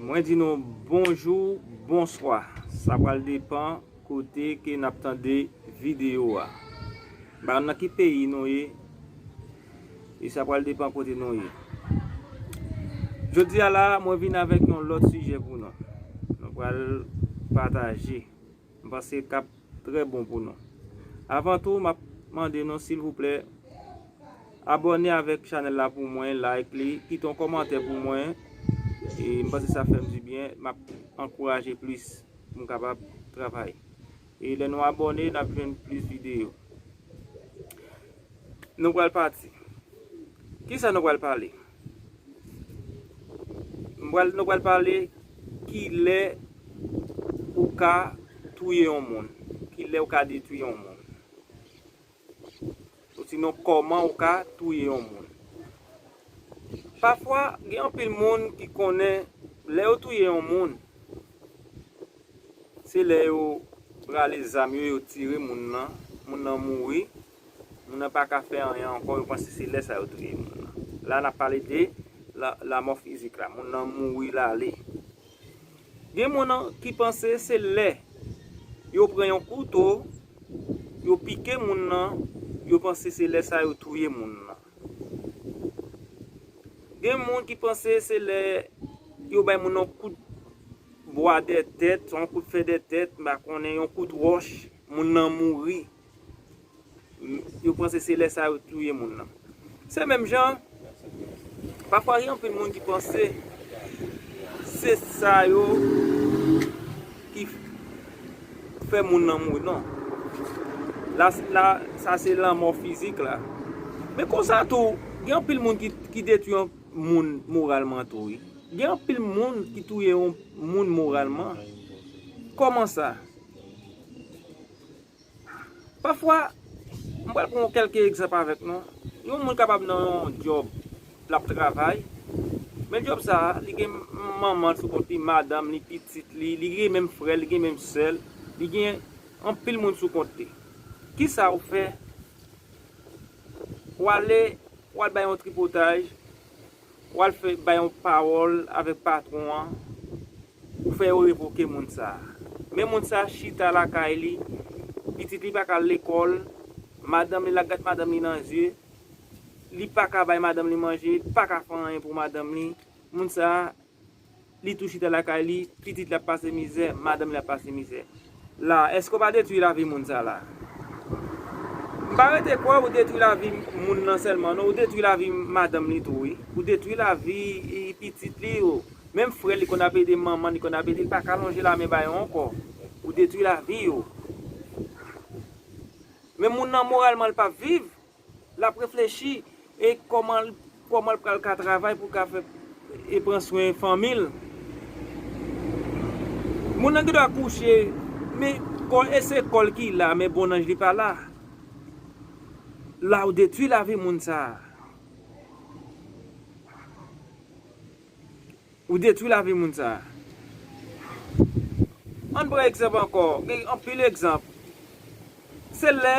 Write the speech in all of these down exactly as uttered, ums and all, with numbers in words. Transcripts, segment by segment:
Mwen di nou bonjou, bonswa. Sa pral depann kote ke n ap tande videyo a. M pa konn nan ki peyi nou ye, e sa pral depann kote nou ye. Jodi a la, mwen vin avèk yon lòt sijè pou nou. Nou pral pataje. M panse k ap trè bon pou nou. Avan tou, m ap mande nou, silvouplè, abòne avèk chanèl la pou mwen, like li, kite yon kòmantè pou mwen. E m panse sa fè m dibyen, m ap ankouraje plis pou m kapab travay. E lè nou abòne, n ap jwenn plis videyo. Nou pral pati. Kisa nou pral pale? Nou pral, nou pral pale kilè ou ka touye yon moun. Kilè ou ka detwi yon moun. Ou sinon, kòman ou ka touye yon moun. Pafwa, gen anpil moun ki konnen lè yo touye yon moun, se lè yo rale zam yo, yo tire moun nan, moun nan mouri, moun nan pa ka fè anyen ankò, yo panse se lè sa yo touye moun nan. La, n ap pale de la, lanmò fizik la, moun nan mouri, l ale. Gen moun nan ki panse se lè yo pran yon kouto, yo pike moun nan, yo panse se lè sa yo touye moun nan. Gen moun ki panse se lè yo bay moun nan kout bwa dèyè tèt, yon kout fè dèyè tèt, m pa konnen, yon kout wòch, moun nan mouri. Yo panse se lè sa yo touye moun nan. Se menm jan, pafwa gen anpil moun ki panse se sa yo ki fè moun nan mouri. Non. La, la, sa se lanmò fizik la. Men konsa tou, gen anpil moun ki, ki detwi moun moralman tou, wi. Gen anpil moun ki touye yon moun moralman. Kòman sa? Pafwa, m pral pran kèlke egzanp avèk nou. Yon moun kapab nan yon djòb, l ap travay. Men djòb sa a, li gen manman l sou kont li, madanm li, pitit li, li gen menm frè l, li gen menm sè l, li gen anpil moun sou kont li. Kisa ou fè? Ou ale, ou al bay yon tripotaj, ou al fè, bay yon pawòl avèk patwon an, ou fè yo revoke moun sa a. Men moun sa a chita lakay li, pitit li pa ka al lekòl, madanm li, l ap gad madanm li nan zye, li pa ka bay madanm li manje, li pa ka fè anyen pou madanm li. Moun sa a, li tou chita lakay li, pitit li ap pase mizè, madanm li ap pase mizè. La, èske w pa detwi lavi moun sa la? M pa rete kwè ou detwi lavi moun nan sèlman, non, ou detwi lavi madanm li tou, wi. Ou detwi lavi, e, pitit li yo. Menm frè l, li konn ap ede manman, li konn ap ede, li pa ka lonje lamen ba yo ankò. Ou detwi lavi yo. Men moun nan moralman, li p ap viv. L ap reflechi, e kòman l, kòman l pral ka travay pou l ka fè, e pran swen fanmi l. Moun nan gen dwa kouche, men kò, e se kò l ki la, men bon nanj li pa la. La ou detwi lavi moun sa a. Ou detwi lavi moun sa a. Ann pran egzanp ankò. Gen anpil egzanp. Se lè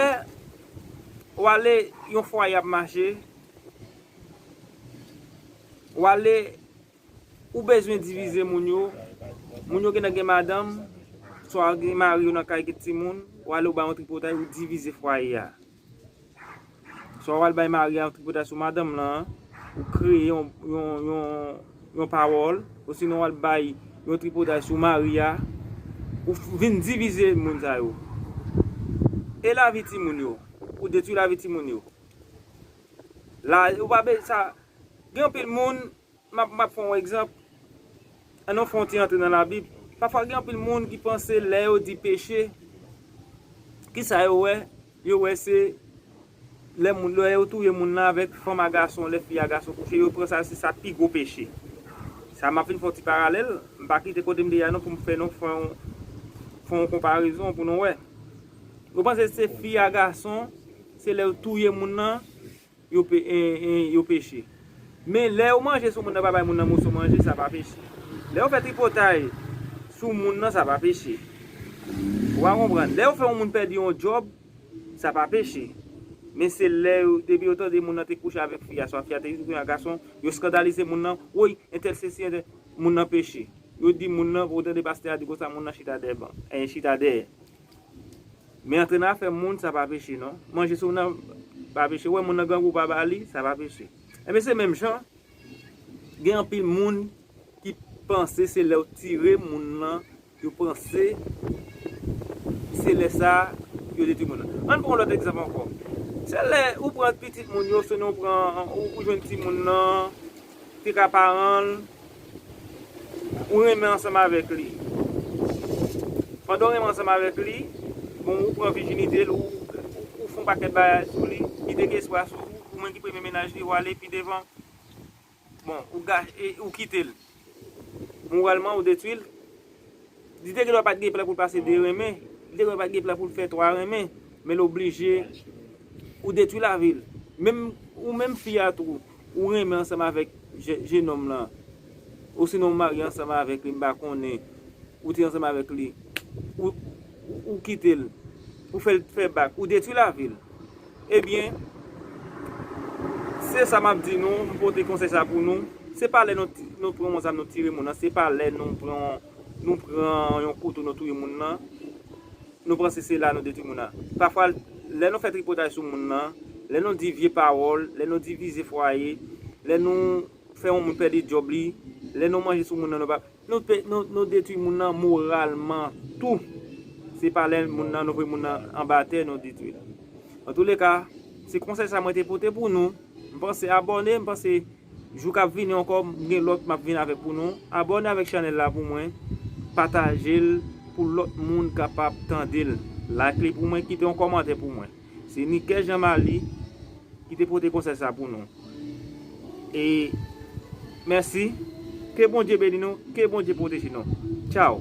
w ale, yon fwaye ap mache, w ale, ou bezwen divize moun yo. Moun yo gentan gen madanm, swa gen mari yo nan kay, gen timoun, w ale, ou bay yon tripotay, ou divize fwaye a. Swa w al bay mari a yon tripotay sou madanm lan, ou kreye yon, yon, yon, yon pawòl, osinon w al bay yon tripotay sou mari a, ou f-, vin divize moun sa yo. E lavi timoun yo, ou detwi lavi timoun yo. La, ou pa be-, sa, gen anpil moun, M ap, m ap fè yon egzanp. Ann nou fè yon ti antre nan Labib. Pafwa, gen anpil moun ki panse lè yo di peche, kisa yo wè? Yo wè se lè moun, lè yo touye moun nan avèk fanm a gason, lè fi a gason kouche, yo pran sa, se sa pi gwo peche. Sa, m ap vin fè yon ti paralèl. M pa kite kote m te ye a non pou m fè nou fè yon, fè yon konparezon pou nou wè. Yo panse se fi a gason, se lè yo touye moun nan, yo pe-, e, e, yo peche. Men lè yo manje sou moun nan, pa bay moun nan moso manje, sa pa peche. Lè yo fè tripotay sou moun nan, sa pa peche. Ou a konprann? Lè yo fè yon moun pèdi yon djòb, sa pa peche. Men se lè yo, depi yo tande moun nan te kouche avèk fi a, swa fi a te kouche ak gason, yo eskandalize moun nan, woy, entèl sesi, entèl, moun nan peche. Yo di moun nan, ou tande pastè a di konsa, moun nan chita dèyè ban, e chita dèyè. Men antre nan afè moun, sa pa peche non. Manje sou moun nan pa peche. Ou wè moun nan grangou pa ba li, sa pa peche. Enben se menm jan, gen anpil moun ki panse se lè w tire moun nan, yo panse se lè sa yo detwi moun nan. Ann pran yon lòt egzanp ankò. Se lè ou pran pitit moun yo, sinon ou pran, ou, ou jwenn timoun nan, te ka paran l, ou renmen ansanm avèk li. Pandan w renmen ansanm avèk li, bon, ou pran vijinite l, ou, ou, ou fè yon pakèt bagay sou li, li te gen espwa sou ou, ou menm ki premye mennaj li, ou ale pi devan, bon, ou gache, ou kite l. Moralman, ou detwi l. Li te gen dwa pa t gen plan pou l pase de renmen, li te gen dwa pa t gen plan pou l fè twa renmen, men l oblije, ou detwi lavi l. Menm, ou menm fi a tou, ou renmen ansanm avèk je- jenòm lan, osinon ou marye ansanm avèk li, m pa konnen, ou te ansanm avèk li, ou, ou, ou kite l, ou fè l fè bak, ou detwi lavi l. Ebyen, se sa m ap di nou, m pote konsèy sa pou nou. Se pa lè nou, ti- nou pran yon zam, nou tire moun nan, se pa lè nou pran, nou pran yon kouto, nou touye moun nan, nou panse se la nou detwi moun nan. Pafwa, lè nou fè tripotaj sou moun nan, lè nou di vye pawòl, lè nou divize fwaye, lè nou fè yon moun pèdi djòb li, lè nou manje sou moun nan, nou pa, nou, pe- nou, nou detwi moun nan moralman tou. Se pa lè moun nan, nou voye moun nan anba tè, nou detwi l. Antouleka, se konsèy sa mwen te pote pou nou. M panse abòne, m panse jou k ap vini ankò, m gen lòt m ap vin avèk pou nou. Abòne avèk chanèl la pou mwen, pataje l pou lòt moun kapab tande l. Like li pou mwen, kite yon kòmantè pou mwen. Se Nickel Jean Marie ki te pote konsèy sa pou nou. E mèsi. Ke Bondye beni nou, ke Bondye pwoteje nou. Tchaw.